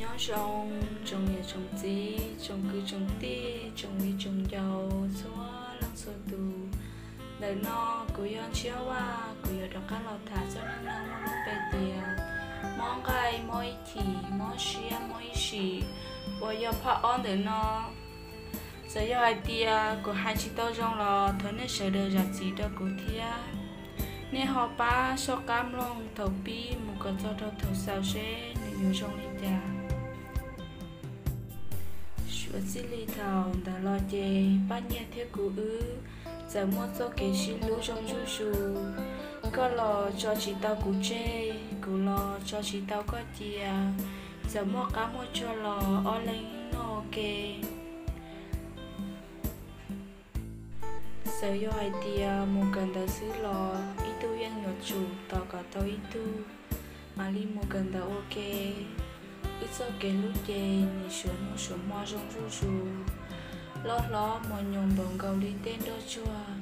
Nyob zoo tsoom niam tsoom txiv, tsoom kwv tsoom tij, tsoom viv tsoom ncaus txhua leej txhua tus. Ntawm no kuv yog Ntshiab Vaj, kuv yuav rov qab los tham txog neej neeg muaj lub npe tias mob nqaij, mob ib chim, mob siab, mob ib sim, uas yog part ob ntawm no. Txawm yog hais tias kuv hais tsis tau zoo los thov nej sawv daws zam txim rau kuv thiab. Nej ho pab soj qab mloog thaum pib mus kom txog rau thaum xaus seb nws yuav zoo li cas. Suav txij li thaum ntawd los ces Paj Nyiaj thiab kuv wb txawm muaj txoj kev sib hlub zoo zuj zus. Koj los tso tsis tau kuv tseg, kuv los tso tsis tau koj cia. Txawm muaj qab muaj tsuag los ob leeg noj ua ke. Txawm yog hais tias mus kawm ntawv xwb los ib tug yeej yuav tsum tos kom tau ib tug, mam li mus kawm ntawv ua ke. Wb txoj kev hlub ces nim suav hnub suav hmo zoo zuj zus, loj hlob mos nyoos npaum nkaus li tej nroj tsuag.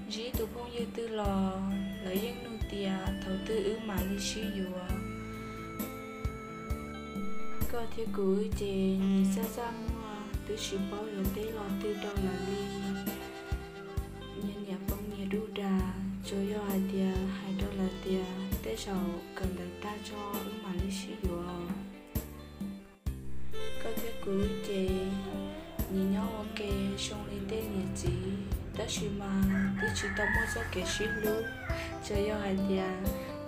Ntsib tus phooj ywg twg los lawv yeej nug tias thaum twg wb mam li sib yuav. Koj thiab kuv wb ces nim txaj txaj muag twb tsis paub yuav teb lo twg rau lawv li. Nyias niam poob nyias dub dag, tsuas yog hais tias hais rau lawv tias tej zaum kawm ntawv tag tso wb mam li sib yuav. Koj thiab kuv wb ces nim nyob ua ke zoo li tej niam txiv, tab sis mas twb tsis tau muaj txoj kev sib hlub. Tsuas yog hais tias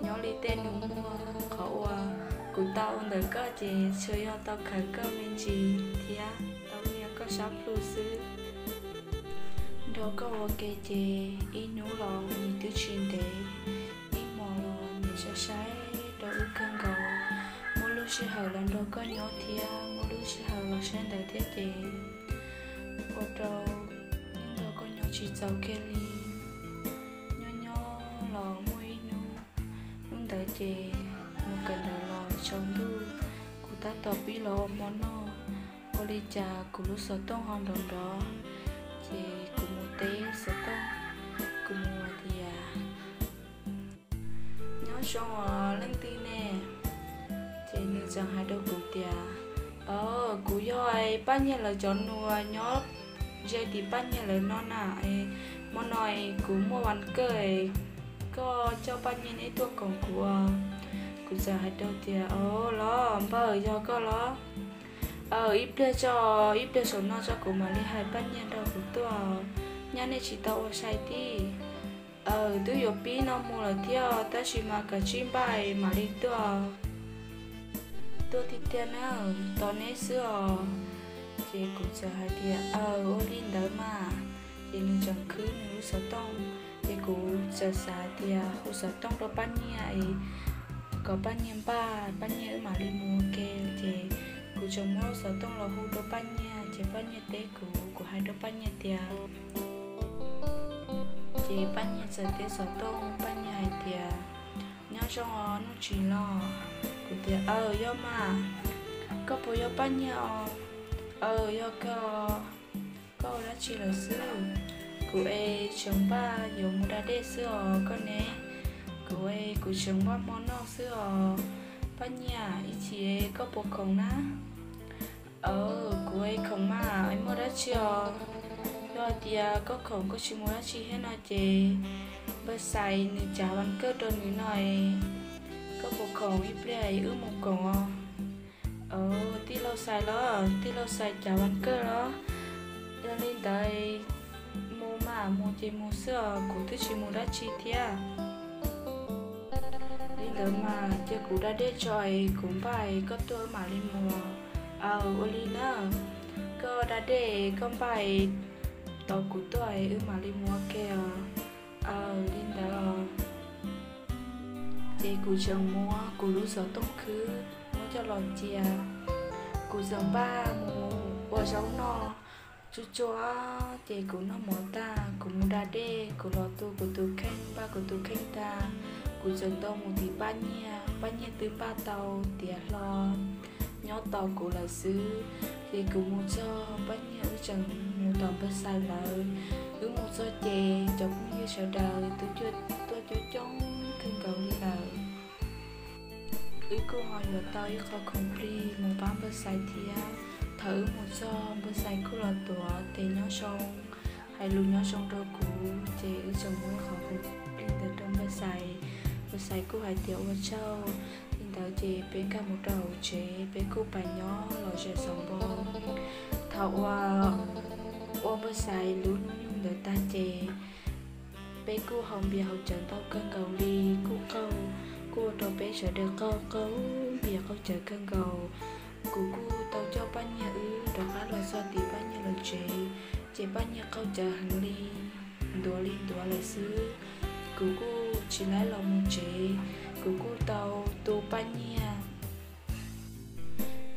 nyob li tej nus muag, qhov uas kuv tau ntawm koj ces tsuas yog tau khawm koj me ntsis thiab tau nyiag koj sab plhu xwb. Nrog koj ua ke ces ib hnub los nim twb tsis ntev, ib hmos los nim sai sai rau wb kawg nkaus. Muaj lub sij hawm los nrog koj nyob thiab muaj lub sij hawm los saib ntawv thiab ces ua rau nrog koj nyob tsis txaus kiag li. Nyob nyob los muaj ib hnub, hnub ntawd ces mus kawm ntawv los tsaus ntuj, kuv tab tom pib los ua hmo noj, ua li cas kuv lub xov tooj ho nrov nrov, ces kuv mus teb xov tooj, kuv mus hais tias, nyob zoo os leej twg ne? Ces nws txawm hais rau kuv tias, o, kuv yog Paj Nyiaj lawv cov nus nyob ze tim Paj Nyiaj lawv no na, hmo no kuv muaj vas kawj, koj coj Paj Nyiaj neb tuaj koom kuv. Kuv txawm hais rau tias, o, los npawg, yog koj los? Aw, ib pliag tso, ib pliag saum no tso kuv mam li hais Paj Nyiaj nrog kuv tuaj, nyaj nej tsis tau ua sai tib. Aw, twb yuav pib no mus lawm thiab tab sis mas kav tsij npaj mam li tuaj. Tuaj tiag tiag na, tos neb xwb os. Ces kuv txawm hais tias, aw, ua li ntawd mas. Ces nws tseem khwb nws lub xov tooj, ces kuv txawm xav hais tias hu xov tooj rau Paj Nyiaj es kom Paj Nyiaj npaj, Paj Nyiaj wb mam li mus ua ke. Ces kuv tseem muab xov tooj los hu rau Paj Nyiaj, ces Paj Nyiaj teb kuv, kuv hais rau Paj Nyiaj tias, ces Paj Nyiaj txawm teb xov tooj, Paj Nyiaj hais tias, nyob zoo os Nuj Tsis los? Kuv tias, aw, yog mas, koj puas yog Paj Nyiaj os? Aw, yog kawg os. Koj ua dab tsi lawm xwb? Kuv es tseem npaj yuav mus da dej xwb os, koj ne? Kuv es kuv tseem npaj hmo noj xwb os. Paj Nyiaj, ib chim koj puas khoom na? Aw, kuv es khoom mas, es muaj dab tsi os? Yog hais tias koj khoom koj tsis mus dab tsi thiab no ces npawg Xais nws cav vas kawj rau nws no es, koj puas khoom ib pliag wb mus koom os? Aw, tij laug Xais los? Tij laug Xais cav vas kawj los? Yog li ntawd mus mas, mus ces mus xwb os, kuv twb tsis mus dab tsi thiab. Li ntawd mas cia kuv da dej tso es kuv npaj es koj tuaj wb mam li mus. Aw, ua li na, koj da dej koj npaj es tos kuv tuaj es wb mam li mus ua ke os. Aw, li ntawd os. Ces kuv tseem muab kuv lub xov tooj khwb muab coj los cia. Kuv txawm npaj mus ua zaub noj. Tsuag tsuag ces kuv noj mov tag, kuv mus da dej, kuv los tu kuv tus kheej, npaj kuv tus kheej tag, kuv txawm tau mus tim Paj Nyiaj. Paj Nyiaj twb npaj tau tiav hlo nyob tos kuv lawm xwb. Ces kuv mus txog, Paj Nyiaj wb tseem mus tom npawg Xais lawv. Wb mus txog ces cov phooj ywg sawv daws twb tuaj coob coob kawg nkaus li lawm. Wb kuj ho yuav tau ib qho khoom plig mus pab npawg Xais thiab. Thaum wb mus txog, npawg Xais kuj los tuav tes nyob zoo, hais lus nyob zoo rau kuv, ces wb txawm muab qhov khoom plig ntawd rau npawg Xais. Npawg Xais kuj hais tias ua tsaug. Li ntawd ces peb nkag mus rau hauv tsev, peb kuj pais nyob los zem xaus npo. Thaum uas ua npawg Xais lub hnub nyoog ntawd tag ces peb kuj haus npias haus cawv ntau kawg nkaus li, kuj qaug, kuj ua rau peb sawv daws qaug, qaug npias qaug cawv kawg nkaus. Kuv kuj tau coj Paj Nyiag wb rov qab los txog tim Paj Nyiag lawv tsev, ces Paj Nyiag qaug cawv heev li, ntuav li ntuav lawm xwb. Kuv kuj tsis laib los mus tsev, kuv kuj tau tu Paj Nyiag.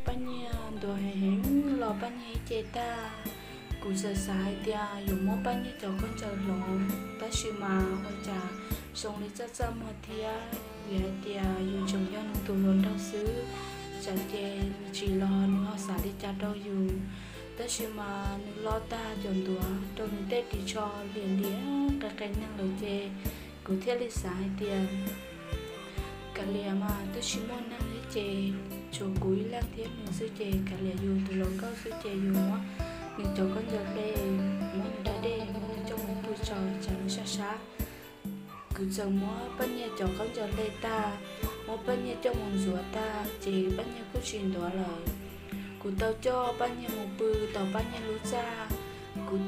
Paj Nyiag ntuav heev heev los Paj Nyiag ib ce tag. Kuv txawm xav hais tias yuav muab Paj Nyiag cov khaub ncaws hloov, tab sis mas ua cas zoo li txaj txaj muag thiab, vim hais tias yus tseem yog nws tus hluas nraug xwb, tsam ces nws tsis los nws ho xav li cas rau yus. Tab sis mas nws lo tag cov ntuav rau nws tej ris tsho liam liam qe qe neeg lawm ces kuv thiaj li xav hais tias kav liam mas twb tsis muaj neeg thiab ces, tsuas kuv ib leeg thiab nws xwb ces kav liam yus tus hluas nkauj xwb ces yus muab nws cov khaub ncaws hle, muab nws da dej, muab nws coj mus pw tso tsam nws sab sab. Kuv txawm muab Paj Nyiag cov khaub ncaws hle tag, muab Paj Nyiag coj mus ntxuav tag ces Paj Nyiag kuj tsis ntuav lawm. Kuv tau coj Paj Nyiag mus pw tom Paj Nyiag lub txaj. Kuv,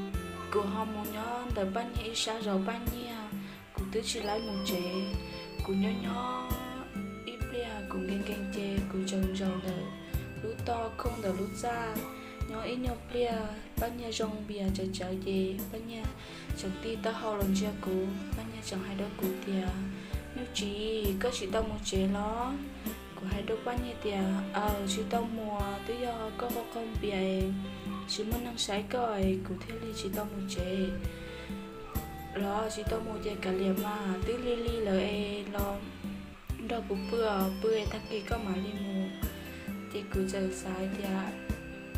kuv ho mus nyob ntawm Paj Nyiag ib sab zov Paj Nyiag. Kuv twb tsis laib mus tsev. Kuv nyob nyob ib pliag kuv nkees nkees ces kuv tseem zaum ntawm lub toj khooj ntawm lub txaj. Nyob ib nyuag pliag Paj Nyiag zoo npias tsawv tsawv ces Paj Nyiag tseem tij taub hau los ntsia kuv. Paj Nyiag tseem hais rau kuv tias, Nuj Tsis, koj tsis tau mus tsev los? Kuv hais rau Paj Nyiag tias, Aws, tsis tau mus, twb yog koj qaug qaug npias, tsis muaj neeg saib koj es kuv thiaj li tsis tau mus tsev. Los tsis tau mus ces kav liam mas, twb lig lig lawm es los nrog kuv pw os, pw es tag kis koj mam li mus. Ces kuv txawm xav tias,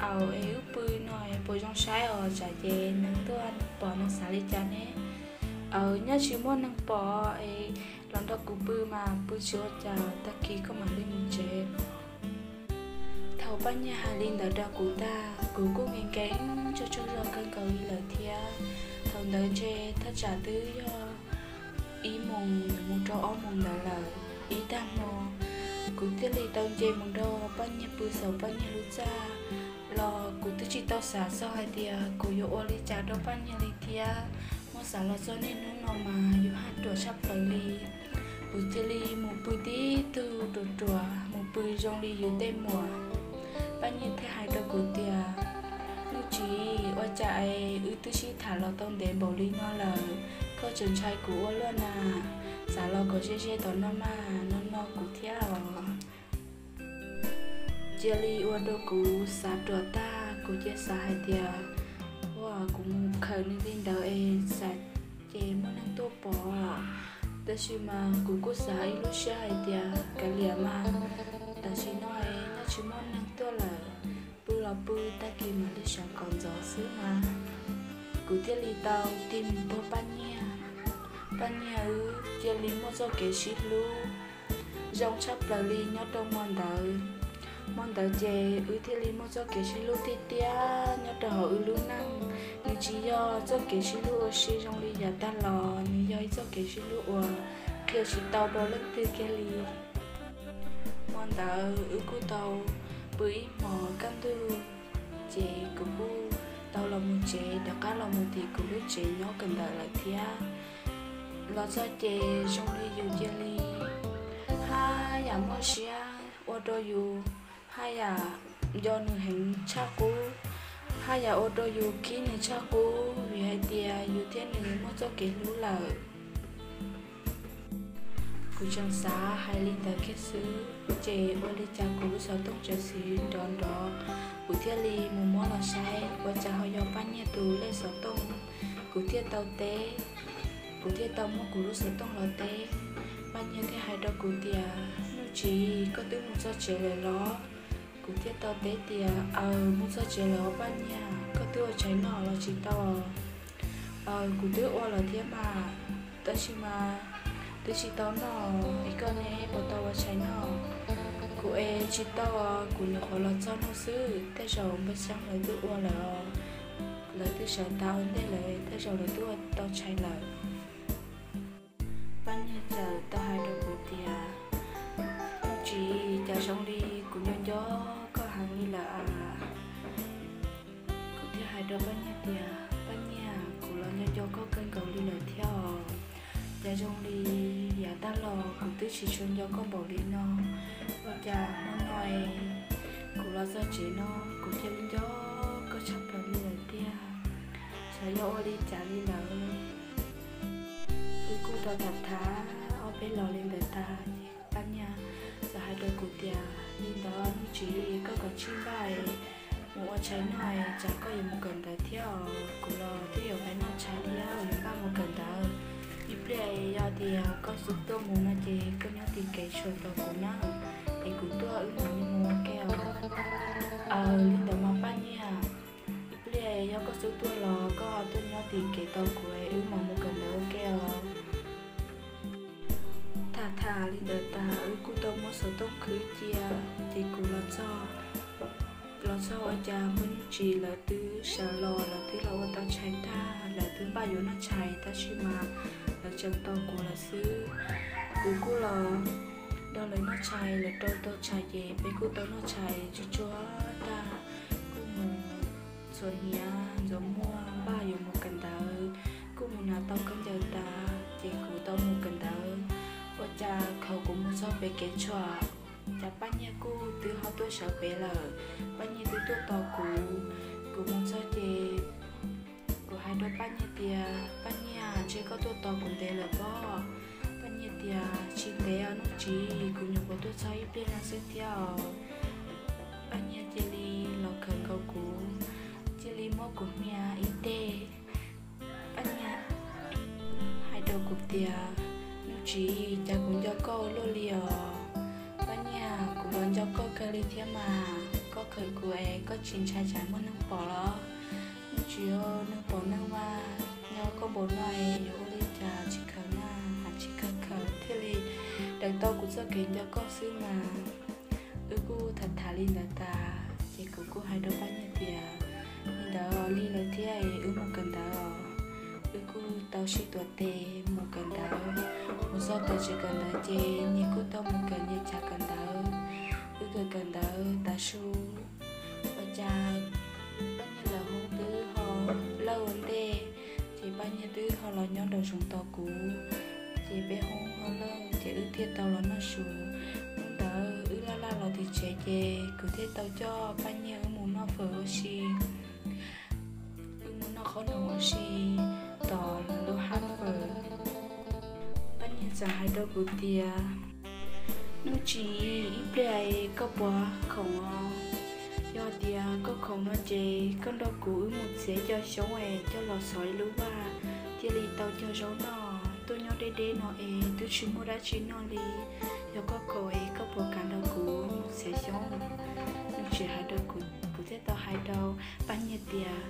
Aws, es wb pw no es puas zoo saib os, tsam ces neeg tuaj pom neeg xav li cas ne? Aws, nyob tsis muaj neeg pom es los nrog kuv pw mas, pw tsis ua cas, tag kis koj mam li mus tsev. Thaum Paj Nyiag hais li ntawd rau kuv tag, kuv kuj nkees nkees tsaug tsaug zog kawg nkaus li lawm thiab. Thaum ntawd ntshe thaj tsam twb yog ib moos mus rau ob moos ntawd lawm. Ib tag hmo, kuv thiaj li tau nce mus nrog Paj Nyiag pw saum Paj Nyiag lub txaj los kuv twb tsis tau xav txog hais tias kuv yuav ua li cas rau Paj Nyiag li thiab. Muab xav los txog niaj hnub no mas yus haj ruam tshaj plaws li. Kuv cia li mus pw tib tug ruam ruam, mus pw zoo li yus tej muam. Paj Nyiag thiaj hais rau kuv tias, Nuj Tsis, ua cas es wb twb sib tham los tau ntev npaum li no lawm, koj tseem ntshai kuv ua luaj na? Xav los kom ze ze tom no mas, no no kuv thiab os. Cia li ua rau kuv xav ruam tag, kuv cia xav hais tias, Ua kuv mus khawm nws li ntawd es xav ces muaj neeg tuaj pom. Tab sis mas kuv kuj xav ib lub siab hais tias kav liam mas, tam sim no es nyob tsis muaj neeg tuaj lawm, pw los pw, tag kis mam li sawv kom ntxov xwb mas. Kuv thiaj li tau tig mus puag Paj Nyiag. Paj Nyiag wb cia li muaj txoj kev sib hlub zoo tshaj plaws li nyob rau hmo ntawd. Hmo ntawd ces wb thiaj li muaj txoj kev sib hlub tiag tiag nyob rau hauv wb lub neej. Nws tsis yog txoj kev sib hlub ua si zoo li yav tag los, nws yog ib txoj kev sib hlub uas qhia tsis tau rau leej twg kiag li. Hmo ntawd wb kuj tau pw ib hmos kaj ntug, ces kuv kuj tau los mus tsev, rov qab los mus tim kuv lub tsev nyob kawm ntawv lawm thiab. Los txog ces zoo li yus cia li haj yam muaj siab ua rau yus haj yam nco nws heev tshaj qub, haj yam ua rau yus khib nws tshaj qub, vim hais tias yus thiab nws muaj txoj kev hlub lawm. Kuv tseem xav hais li ntawd kiag xwb, ces ua li cas kuv lub xov tooj tseem xiv nrov nrov, kuv thiaj li mus muab los saib ua cas ho yog Paj Nyiaj tus lej xov tooj. Kuv thiaj tau teb, kuv thiaj tau muab kuv lub xov tooj los teb. Paj Nyiaj thiaj hais rau kuv tias, Nuj Tsis, koj twb mus txog tsev lawm los? Kuv thiaj tau teb tias, Aws, mus txog tsev lawm os Paj Nyiaj, koj twb ua tshais noj los tsis tau? Aws, kuv twb ua lawm thiab mas, tab sis mas twb tsis tau noj, es koj ne puas tau ua tshais noj? Kuv ev tsis tau, kuv nyuam qhuav los txog no xwb, tej zaum npawg Xyooj lawv twb ua lawm os. Lawv twb sawv tas ua ntej lawm, tej zaum lawv twb ua tau tshais lawm. Paj Nyiag txawm tau hais rau kuv tias, Nuj Tsis, cas zoo li kuv nco nco koj heev li lawm as. Kuv thiaj hais rau Paj Nyiag tias, Paj Nyiag, kuv los nco nco koj kawg nkaus li lawm thiab os. Cas zoo li yav tag los kuv twb tsis tshua nco koj npaum li no. Ua cas hmo no kuv los txog tsev no kuv cia li nco koj tshaj plaws li lawm tiag. Xyov yog ua li cas li lawm. Wb kuj tau tham tham ob peb los li ntawd tas, Paj Nyiag txawm hais rau kuv tias, Li ntawd Nuj Tsis, koj kav tsij npaj mus ua tshais noj, tsam koj yuav mus kawm ntawv thiab os. Kuv los twb yuav pib noj tshais thiab yuav npaj mus kawm ntawv. Ib pliag yog tias koj xub tuaj mus no ces koj nyob tim kev tsuas tos kuv na, es kuv tuaj wb mam li mus ua ke os. Aws, li ntawd mas Paj Nyiag, ib pliag yog koj xub tuaj los koj tuaj nyob tim kev tos kuv, wb mam mus kawm ntawv ua ke os. Tham tham li ntawd tas wb kuj tau muab xov tooj khwb cia, ces kuv los txog, los txog ua cas Nuj Tsis lawv twb sawv los, lawv twb los ua tau tshais tag, lawv twb npaj yuav noj tshais tab sis mas lawv tseem tos kuv lawm xwb. Kuv kuj los nrog lawv noj tshais, lawv rau tau tshais ces peb kuj tau noj tshais tsuag tsuag tag, kuj mus txhuam hniav ntxuav muag npaj yuav mus kawm ntawv. Kuj mus hnav tau khaub ncaws tas ces kuv tau mus kawm ntawv. Ua cas thaum kuv mus txog pem kev tshuam, cas Paj Nyiag kuj twb ho tuaj sawv pem lawm. Paj Nyiag twb tuaj tos kuv. Kuv mus txog ces kuv hais rau Paj Nyiag tias, Paj Nyiag, ntshe koj tuaj tos kuv ntev lawm pob? Paj Nyiag tias, Tsis ntev os Nuj Tsis, kuv nyuam qhuav tuaj txog ib pliag no xwb thiab os. Paj Nyiag cia li los khawm nkaus kuv, cia li muab kuv hnia ib teg. Paj Nyiag hais rau kuv tias, Nuj Tsis, cas kuv nco koj ua luaj li os. Paj Nyiag, kuv los nco koj kawg li thiab mas, koj khawm kuv es koj tsis ntshai tsam muaj neeg pom los? Nuj Tsis, neeg pom neeg mas, nco koj npaum no es yuav ua li cas tsis khawm na, hais tsis khawm khawm thiaj li daws tau kuv txoj kev nco koj xwb mas. Wb kuj tham tham li ntawd tas ces kuv kuj hais rau Paj Nyiag tias, Li ntawd li lawm thiab es wb mus kawm ntawv os. Wb kuj tau sib tuav tes mus kawm ntawv. Mus txog tom tsev kawm ntawv ces nyias kuj tau mus kawm nyias chav kawm ntawv. Wb kawm kawm ntawv tav su, ua cas Paj Nyiag lawv hoob twb ho lawj ua ntej, ces Paj Nyiag twb ho los nyob nraum zoov tos kuv. Ces peb hoob ho lawj ces wb thiaj tau los noj su. Hnub ntawd wb laj laj los tim tsev ces kuv thiaj tau coj Paj Nyiag wb mus noj fawm ua si. Wb mus noj qhob noom ua si tom lawv lub hab fawm. Paj Nyiag txawm hais rau kuv tias, Nuj Tsis, ib pliag koj puas khoom os? Yog tias koj khoom no ces koj nrog kuv wb mus txiav cov xyoob es coj los xov ib lub vaj, thiaj li tau cog zaub noj. Tuaj nyob deb deb no es twb tsis muaj dab tsi noj li. Yog koj khoom es koj puas kam nrog kuv mus txiav xyoob? Nuj Tsis hais rau kuv, kuv thiaj tau hais rau Paj Nyiag tias,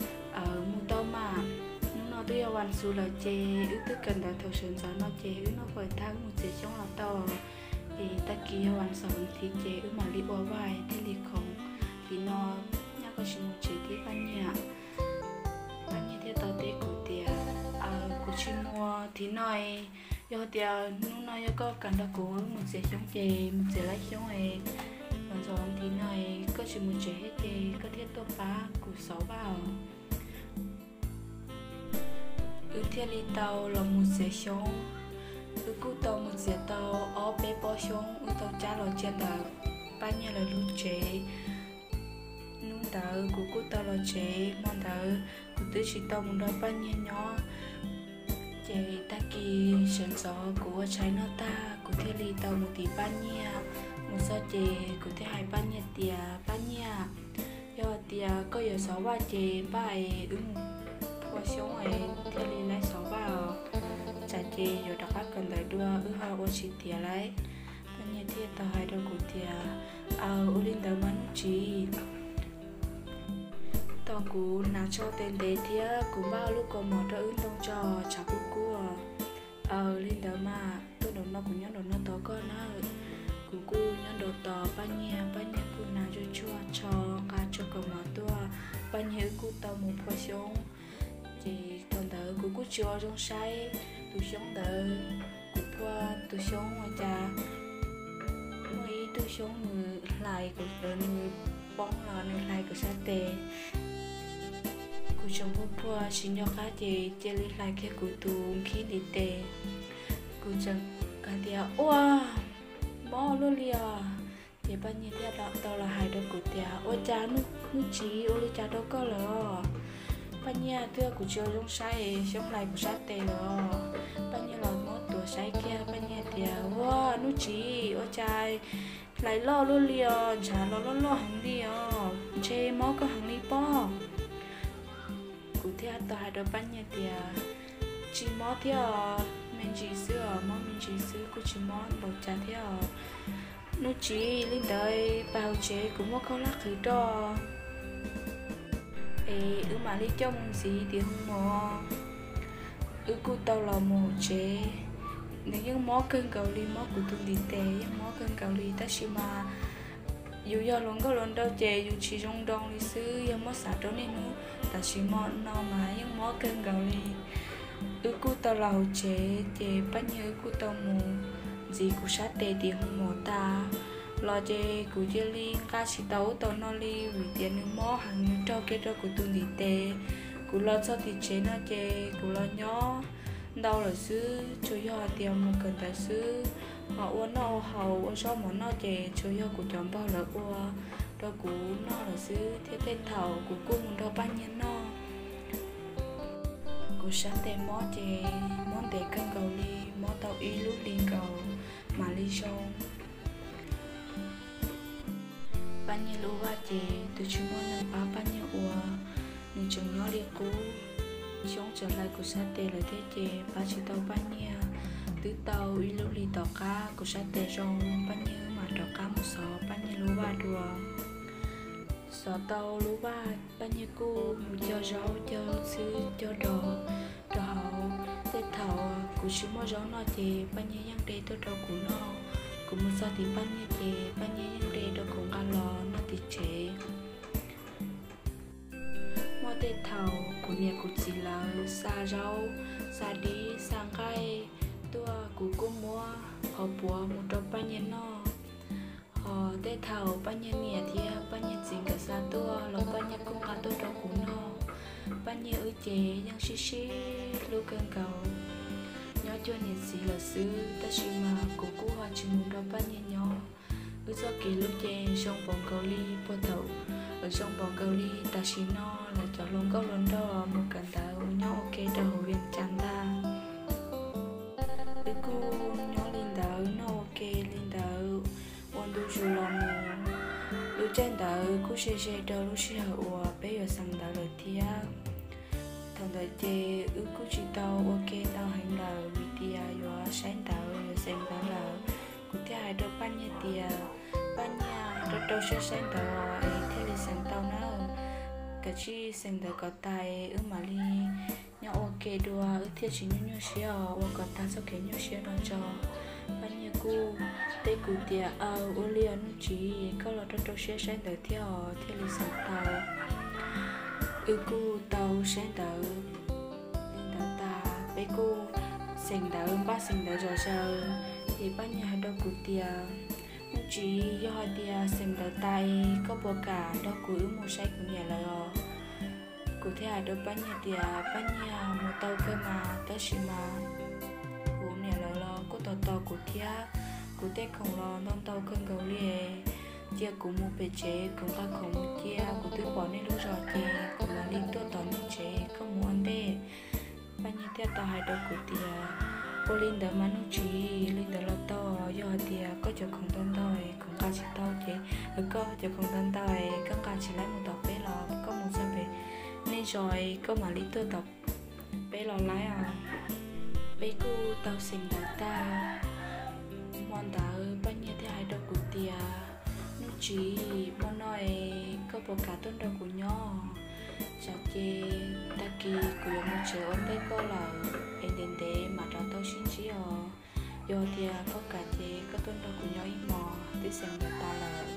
Mus tau mas, hnub no twb yog vas xuv lawm ces wb twb kawm ntawv thaum sawv ntxov no ces wb noj fawm tag wb mus txiav xyoob los tau. Es tag kis yog vas xaum thiv ces wb mam li ua vaj thiaj li khoom. Tim no nyaj koj tsis mus tsev thiab Paj Nyiag? Paj Nyiag thiaj tau teb kuv tias, Kuv tsis mus thiv no. Yog tias hnub no yog koj kam nrog kuv mus txiav xyoob ces mus txiav lawv xyoob es los ntxov thiv no koj tsis mus tsev thiab ces koj thiaj tuaj pab kuv xov vaj os. Wb thiaj li tau los mus txiav xyoob. Wb kuj tau mus txiav tau ob peb pob xyoob wb tau cab los cia ntawm Paj Nyiag lawv lub tsev. Hnub ntawd kuv kuj tau los tsev, hmo ntawd kuv twb tsis tau mus nrog Paj Nyiag nyob. Ces tag kis sawv ntxov kuv ua tshais noj tag kuv thiaj li tau mus tim Paj Nyiag. Mus txog ces kuv thiaj hais Paj Nyiag tias, Paj Nyiag, yog tias koj yuav xov vaj ces npaj es wb mus phua xyoob es thiaj li laib xov vaj os. Tsam ces yuav rov qab kawm ntawv dua wb ho ua tsis tiav lauj. Paj Nyiag thiaj tau hais rau kuv tias, Aws, ua li ntawd mas Nuj Tsis. Tau kuv hnav tsho ntev ntev thiab kuv npaj lub kaus mom rau wb ntoo tso tshav kub kub. Aws, li ntawd mas tuaj nraum no kuv nyob nraum no tos koj nawb. Kuv kuj nyob nraum tos Paj Nyiag, Paj Nyiag kuj hnav zuj zus tsho nqa tsho kaus mom tuaj, Paj Nyiag wb kuj tau mus phua xyoob. Ces thaum ntawd kuv kuj tsis ua zoo saib tus xyoob ntawd, kuv phua tus xyoob ua cas muaj ib tug xyoob nws hlais kuv, nws poob los nws hlais kuv sab tes. Kuv tseem phua phua tsis nco qab ces cia li hlais kiag kuv tus nkhib ntiv tes. Kuv tseem hais tias, Ua, mob luaj li os. Ces Paj Nyiag thiaj tau los hais rau kuv tias, Ua cas Nuj Txiv, ua li cas rau koj lawm? Paj Nyiag, twb yog kuv tsis ua zoo saib, xyoob hlais kuv sab tes lawm. Paj Nyiag los muab tuav saib kiag, Paj Nyiag tias, Ua, Nuj Txiv, ua cas hlais loj luaj li os, ntshav los loj loj heev li os, ntshe mob koj heev li pob. Kuv thiaj tau hais rau Paj Nyiag tias, Tsis mob thiab os, me ntsis xwb os, mob me ntsis xwb, kuj tsis mob npaum cas thiab os. Nuj Txiv, li ntawd pais hauv tsev kuv muab khaub hlab qhwv rau es wb mam li coj mus ntxiv tim hoo mos. Wb kuj tau los mus hauv tsev. Nws yeej mob kawg nkaus li, mob kuv tus ntiv tes yeej mob kawg nkaus li, tab sis mas yus yog hluas nkauj hluas nraug ces yus tsis zoo nroo li xwb, yog muab xav rau niaj hnub tam sim no mas yeej mob kawg nkaus li. Wb kuj tau los hauv tsev ces Paj Nyiag wb kuj tau mus ntxiv kuv sab tes tim hoo mos tas los ces kuv cia li nqa tsis tau ub tau no li vim tias nws mob heev, nws raug kiag rau kuv tus ntiv tes. Kuv los txog tim tsev no ces kuv los nyob ntau lawm xwb, tsuas yog hais tias mus kawm ntawv xwb, ho ua noj ua haus ua zaub mov noj ces tsuas yog kuv cov npawg lawv ua rau kuv noj lawm xwb, thiab tej thaum kuv kuj mus nrog Paj Nyiag noj. Kuv sab tes mob ces mob ntev kawg nkaus li, mob tau ib lub hlis nkaus mam li zoo. Paj Nyiag lub vaj ces twb tsis muaj neeg pab Paj Nyiag ua, nws tseem nyob li qub. Xyoob txawm hlais kuv sab tes lawm thiab ces pab tsis tau Paj Nyiag. Twb tau ib lub hlis tom qab kuv sab tes zoo, Paj Nyiag wb mam rov qab mus xov Paj Nyiag lub vaj dua. Xov tau lub vaj, Paj Nyiag kuj mus cog zaub cog xwb cog dos rau hauv. Tej thaum kuv tsis muaj zaub noj ces Paj Nyiag yeej de tuaj rau kuv noj. Kuv mus txog tim Paj Nyiag ces Paj Nyiag yeej de rau kuv nqa los noj tim tsev. Muaj tej thaum kuv niam kuv txiv lawv xa zaub, xa dib, xa nqaij tuaj, kuv kuj muab qhov puav mus rau Paj Nyiag noj. Ho tej thaum Paj Nyiag niam thiab Paj Nyiag txiv nkawd xa tuaj los Paj Nyiag kuj nqa tuaj rau kuv noj. Paj Nyiag wb ces yeej sib sib hlub kawg nkaus, nyob cuag niam txiv lawm xwb, tab sis mas kuv kuj ho tsis mus nrog Paj Nyiag nyob. Wb txoj kev hlub ces zoo npaum nkaus li puag thaum, zoo npaum nkaus li tam sim no lawv cov hluas nkauj hluas nraug mus kawm ntawv mus nyob ua ke rau hauv Vias Cas ntag. Wb kuj nyob li ntawd noj ua ke li ntawd ua ntu zus los mus. Lub caij ntawd kuj ze ze rau lub sij hawm uas peb yuav xeem ntawv lawm thiab. Thaum ntawd ces wb kuj tsis tau ua ke ntau heev lawm vim tias yuav saib ntawv yuav xeem ntawv lawm. Kuv thiaj hais rau Paj Nyiag tias, Paj Nyiag, rau rau siab saib ntawv es thiaj li xeem tau nawb. Kav tsij xeem ntawv kom tas wb mam li nyob ua ke dua wb thiaj tsis nyuaj nyuaj siab os, ua kom tag txoj kev nyuaj siab no tso. Paj Nyiag kuj teb kuv tias, Aw, ua li os Nuj Txiv, koj los rau rau siab saib ntawv thiab os thiaj li xeem tau. Wb kuj tau saib ntawv li ntawd tas peb kuj xeem ntawv, npaj xeem ntawv zom zaws. Ces Paj Nyiag hais rau kuv tias, Nuj Txiv, yog hais tias xeem ntawv tas koj puas kam nrog kuv wb mus saib kuv niam lawv os? Kuv thiaj hais rau Paj Nyiag tias, Paj Nyiag, mus tau kawg mas, tab sis mas kuv niam lawv los kuj tos tos kuv thiab. Kuv tej khoom los ntau ntau kawg nkaus li. Cia kuv mus pem tsev kuv nqa khoom mus cia, kuv twb pom nej lub zos ces kuv mam li tuaj tom nej tsev, koj mus ua ntej. Paj Nyiag thiaj tau hais rau kuv tias, Ua li ntawd mas Nuj Txiv, li ntawd los tau, yog hais tias koj cov khoom ntau ntau es kuv nqa tsis tau ces, koj cov khoom ntau ntau es koj nqa tsis laib mus tom peb los koj mus txog pem nej zos es koj mam li tuaj tom peb los laib os. Peb kuj tau xeem ntawv tag, hmo ntawd Paj Nyiag thiaj hais rau kuv tias, Nuj Txiv, hmo no es koj puas kam tuaj nrog kuv nyob? Tsam ces tag kis kuv yuav mus tsev ua ntej koj lawm es ntev ntev mam rov tau sib ntsib os. Yog tias koj kam ces koj tuaj nrog kuv nyob ib hmos. twb xeem ntawd tas lawm.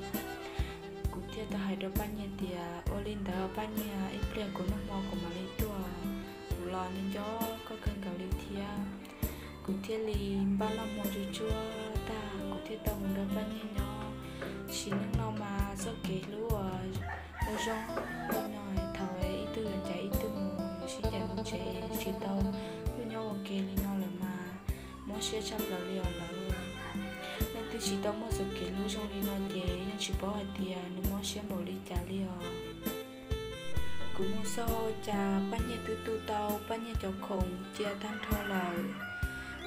Kuv thiaj tau hais rau Paj Nyiag tias, ua li ntawd Paj Nyiag, ib pliag kuv noj hmo kuv mam li tuaj, kuv los nco nco koj kawg nkaus li thiab. Kuv thiaj li npaj noj hmo tsuj tsuag tag, kuv thiaj tau mus nrog Paj Nyiag nyob. Sim neej no mas txoj kev hlub uas zoo li no, thaum ib tug yuav ncaim ib tug mus sib ncaim mus tsev, tsis tau tuaj nyob ua ke li no lawm mas mob siab tshaj plaws li os lawv. Leej twg tsis tau muaj txoj kev hlub zoo li no ces yeej tsis paub hais tias nws mob siab npaum li cas li os. Kuv mus txog ua cas Paj Nyiag twb tu tau Paj Nyiag cov khoom cia tag nrho lawm.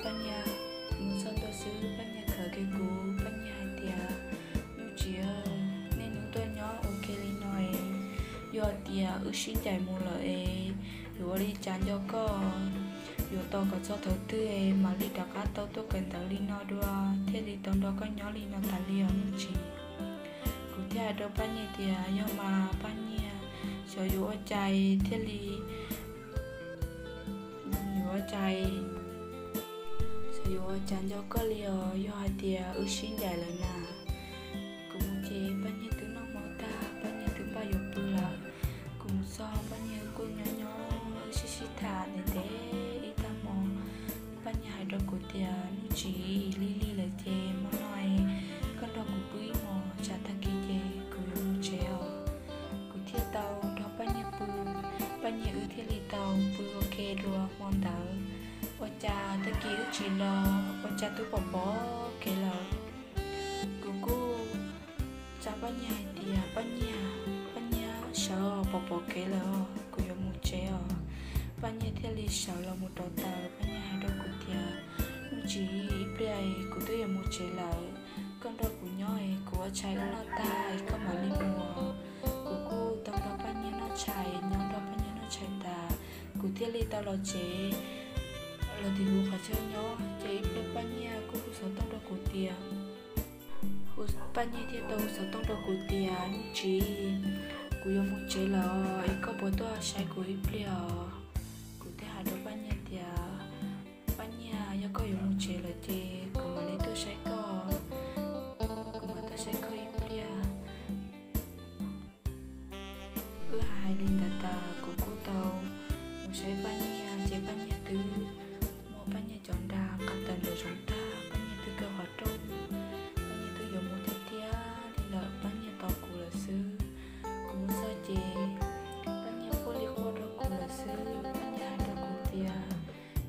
Paj Nyiag, mus txog ntua xwb Paj Nyiag khawm kiag kuv, Paj Nyiag hais tias, Nuj Tsis, nej hnub tuaj nyob ua ke li no es, yog hais tias wb sib ncaim mus lawm es yuav ua li cas nco koj? Yuav tos kom txog thaum twg es mam li rov qab tau tuaj kawm ntawv li no dua thiaj li tau nrog koj nyob li no tas li os Nuj Tsis? Kuv thiaj hais rau Paj Nyiag tias, Yog mas Paj Nyiag, xyov yuav ua cas thiaj li, yuav ua cas, xyov yuav ua cas nco koj li os, yog hais tias wb sib ncaim lawm na. Kuv mus ces Paj Nyiag twb noj hmo tag, Paj Nyiag twb npaj yuav pw lawm. Kuv mus txog Paj Nyiag kuj nyob nyob wb sib sib tham ntev ntev ib tag hmo. Paj Nyiag hais rau kuv tias, Nuj Tsis, lig lig lawm ces hmo no koj nrog kuv pw ib hmos, tsam tag kis ces kuv yuav mus tsev os. Kuv thiaj tau nrog Paj Nyiag pw, Paj Nyiag wb thiaj li tau pw ua ke dua hmo ntawd. Ua cas tag kis wb tsis los ua cas twb pom pom kev lawm. Kuv kuj tsa Paj Nyiag hais tias, Paj Nyiag, Paj Nyiag sawv os, pom pom kev lawm os, kuv yuav mus tsev os. Paj Nyiag thiaj li sawv los mus rau taws, Paj Nyiag hais rau kuv tias, Nuj Tsis, ib pliag kuv twb yuav mus tsev lawm, koj nrog kuv nyob es kuv ua tshais ua noj tag es koj mam li mus. Kuv kuj tau nrog Paj Nyiag noj tshais, nyob nrog Paj Nyiag noj tshais tas, kuv thiaj li tau los tsev. Los tim kuv qhov chaw nyob ces ib pliag Paj Nyiag kuj hu xov tooj rau kuv tias, Paj Nyiag thiaj tau hu xov tooj rau kuv tias, Nuj Tsis, kuv yuav mus tsev lawm es koj puas tuaj saib kuv ib pliag os? Kuv thiaj hais rau Paj Nyiag tias, Paj Nyiag, yog koj yuav mus tsev lawm ces kuv mam li tuaj saib koj, kuv mam tuaj saib koj ib pliag. Wb hais li ntawd tas kuv kuj tau mus saib Paj Nyiag ces Paj Nyiag twb muab Paj Nyiag cov nra nqa tawm ntawm zoov tag, Paj Nyiag twb kaw qhov rooj, Paj Nyiag twb yuav mus tiag tiag li lawm, Paj Nyiag tos kuv lawm xwb. Kuv mus txog ces Paj Nyiag quaj li quaj rau kuv lawm xwb, Paj Nyiag hais rau kuv tias,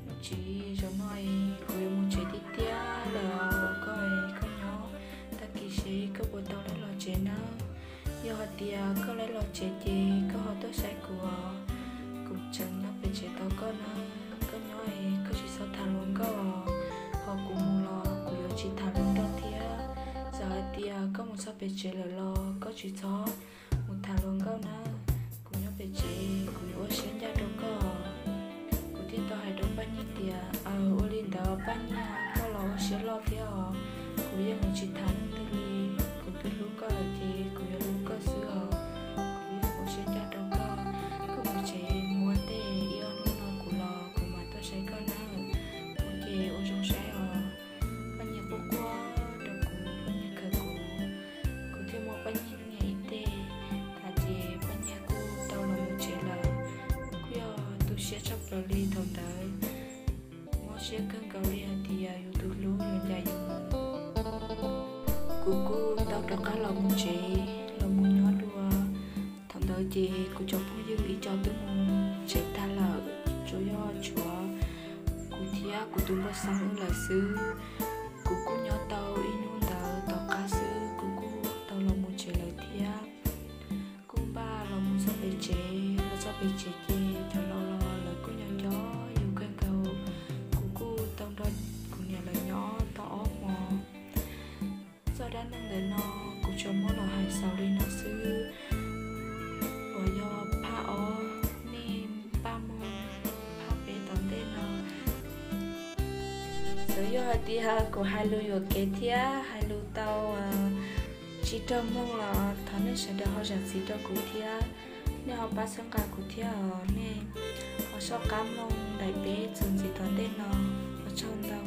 Nuj Tsis, zaum no es kuv yuav mus tsev tiag tiag lawm os, koj es koj nyob tag kis seb koj puas tau laib los tsev nawb. Yog hais tias koj laib los tsev ces koj ho tuaj saib kuv os. Kuv tseem nyob pem tsev tos koj nawb, koj nyob es koj tsis txhob tham hluas nkauj os, ho kuv mus los kuv yuav tsis tham hluas nkauj thiab. Txawm hais tias koj mus txog pem tsev lawm los koj tsis txhob mus tham hluas nkauj nawb, kuv nyob pem tsev kuv yuav ua siab ncaj rau koj. Kuv thiaj tau hais rau Paj Nyiag tias, Aws, ua li ntawd Paj Nyiag, koj los ua siab loj thiab os, kuv yeej yuav tsis tham leej twg li, kuv twb hlub koj lawm ces kuv yuav hlub koj xwb os, kuv yeej ua siab ncaj rau koj. Koj mus tsev mus ua ntej, ib ob hnub no kuv los kuv mam tuaj saib koj nawb. Ua ces ua zoo saib os. Paj Nyiag quaj quaj rau kuv, Paj Nyiag khawm kuv, kuv thiaj muab Paj Nyiag hnub nyiam ib teg tas ces Paj Nyiag kuj tau los mus tsev lawm. Kuv kuj yog tu siab tshaj plaws li thaum ntawd, mob siab kawg nkaus li hais tias yus tus hlub yuav ncaim yus. Kuv kuj tau rov qab los mus tsev, los mus nyob dua. Thaum ntawd ces kuv cov phooj ywg ib co twb mus tsev tag lawm, tsuas yog tshuav kuv thiab kuv tus npawg Xeeb wb lawm xwb. Kuv kuj nyob tau ib hnub ntawd tom qab xwb kuv kuj tau los mus tsev lawm thiab. Kuj npaj los mus txog pem tsev, los txog pem tsev ces cov laus los lawv kuj nco nco yus kawg nkaus. Kuv kuj tau nrog kuv niam lawv nyob tau ob hmo. Txoj dab neeg ntawm no kuv tsuas muab los hais xaus li no xwb. Uas yog phaj ob, nej npaj mloog phaj peb tom ntej no. Txawm yog hais tias kuv hais lus yuam kev thiab hais lus tau tsis raug mloog los thov nej sawv daws ho zam txim rau kuv thiab. Nej ho pab txhawb nqa kuv thiab os, nej ho soj qab mloog daim peb txuas ntxiv tom ntej no. Ua tsaug ntau.